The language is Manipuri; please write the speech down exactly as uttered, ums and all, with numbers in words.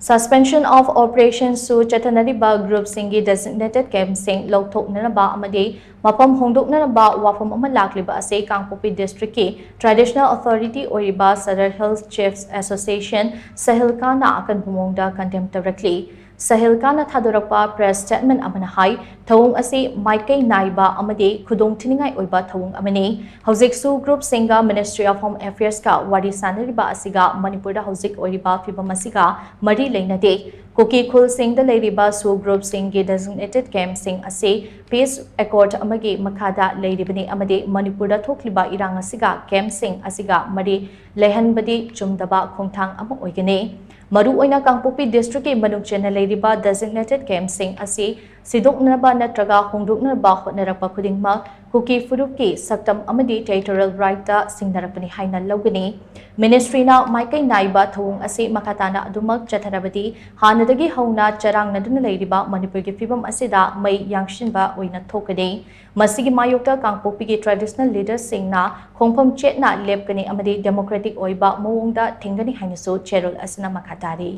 Suspension of Operations ꯁꯨ ꯆꯠꯊꯅꯔꯤꯕ group ꯁꯤꯡꯒꯤ designated camp ꯁꯤꯡ ꯂꯧꯊꯣꯛꯅꯅꯕ ꯑꯃꯗꯤ ꯃꯐꯝ ꯍꯣꯡꯗꯣꯛꯅꯅꯕ ꯋꯥꯐꯝ ꯑꯃ ꯂꯥꯛꯂꯤꯕ ꯑꯁꯤ ꯀꯥꯡꯄꯣꯛꯄꯤ district ꯀꯤ traditional authority ꯑꯣꯏꯔꯤꯕ Sadar Hills Chiefs Association, ꯁꯍꯤꯜꯀꯥꯅ ꯑꯀꯟꯕ ꯃꯑꯣꯡꯗ condemn ꯇꯧꯔꯛꯂꯤ꯫ ꯁꯍꯤꯜꯀꯥꯅ ꯊꯥꯗꯣꯔꯛꯄ press statement ꯑꯃꯅ ꯍꯥꯏ, ꯊꯧꯑꯣꯡ ꯑꯁꯤ ꯃꯥꯏꯀꯩ ꯅꯥꯏꯕ ꯑꯃꯗꯤ ꯈꯨꯗꯣꯡꯊꯤꯅꯤꯡꯉꯥꯏ ꯑꯣꯏꯕ ꯊꯧꯑꯣꯡ ꯑꯃꯅꯤ꯫ ꯍꯧꯖꯤꯛꯁꯨ group ꯁꯤꯡꯒ Ministry of Home Affairs ꯀ ꯋꯥꯔꯤ ꯁꯥꯅꯔꯤꯕ ꯑꯁꯤꯒ ꯃꯅꯤꯄꯨꯔꯗ ꯍꯧꯖꯤꯛ ꯑꯣꯏꯔꯤꯕ ꯐꯤꯕꯝ ꯑꯁꯤꯒ ꯃꯔꯤ ꯂꯩꯅꯗꯦ꯫ ꯀꯨꯀꯤ ꯈꯨꯜꯁꯤꯡꯗ ꯂꯩꯔꯤꯕ ꯁꯨ group ꯁꯤꯡꯒꯤ designated camp ꯁꯤꯡ ꯑꯁꯤ peace accord ꯑꯃꯒꯤ ꯃꯈꯥꯗ ꯂꯩꯔꯤꯕꯅꯤ ꯑꯃꯗꯤ ꯃꯅꯤꯄꯨꯔꯗ ꯊꯣꯛꯂꯤꯕ ꯏꯔꯥꯡ ꯑꯁꯤꯒ camp ꯁꯤꯡ ꯑꯁꯤꯒ ꯃꯔꯤ ꯂꯩꯍꯟꯕꯗꯤ ꯆꯨꯝꯗꯕ ꯈꯣꯡꯊꯥꯡ ꯑꯃ ꯑꯣꯏꯒꯅꯤ꯫ ꯃꯔꯨꯑꯣꯏꯅ ꯀꯥꯡꯄꯣꯛꯄꯤ district ꯀꯤ ꯃꯅꯨꯡ ꯆꯟꯅ ꯂꯩꯔꯤꯕ designated camp ꯁꯤꯡ ꯑꯁꯤ ꯁꯤꯗꯣꯛꯅꯕ ꯅꯠꯇ꯭ꯔꯒ ꯍꯣꯡꯗꯣꯛꯅꯕ ꯍꯣꯠꯅꯔꯛꯄ ꯈꯨꯗꯤꯡꯃꯛ ꯀꯨꯀꯤ ꯐꯨꯔꯨꯞꯀꯤ ꯁꯛꯇꯝ ꯑꯃꯗꯤ territorial right ꯇ ꯁꯤꯡꯅꯔꯛꯄꯅꯤ ꯍꯥꯏꯅ ꯂꯧꯒꯅꯤ꯫ Ministry ꯅ ꯃꯥꯏꯀꯩ ꯅꯥꯏꯕ ꯊꯧꯑꯣꯡ ꯑꯁꯤ ꯃꯈꯥ ꯇꯥꯅ ꯑꯗꯨꯃꯛ ꯆꯠꯊꯔꯕꯗꯤ ꯍꯥꯟꯅꯗꯒꯤ ꯍꯧꯅ ꯆꯔꯥꯡꯅꯗꯨꯅ ꯂꯩꯔꯤꯕ ꯃꯅꯤꯄꯨꯔꯒꯤ ꯐꯤꯕꯝ ꯑꯁꯤꯗ ꯃꯩ ꯌꯥꯡꯁꯤꯟꯕ ꯑꯣꯏꯅ ꯊꯣꯛꯀꯅꯤ꯫ ꯃꯁꯤꯒꯤ ꯃꯥꯌꯣꯛꯇ ꯀꯥꯡꯄꯣꯛꯄꯤꯒꯤ traditional leader ꯁꯤꯡꯅ ꯈꯣꯡꯐꯝ ꯆꯦꯠꯅ ꯂꯦꯞꯀꯅꯤ ꯑꯃꯗꯤ democratic ꯑꯣꯏꯕ ꯃꯑꯣꯡꯗ ꯊꯤꯡꯒꯅꯤ ꯍꯥꯏꯅꯁꯨ ꯆꯦꯔꯣꯜ ꯑꯁꯤꯅ ꯃꯈꯥ ꯇꯥꯔꯤ꯫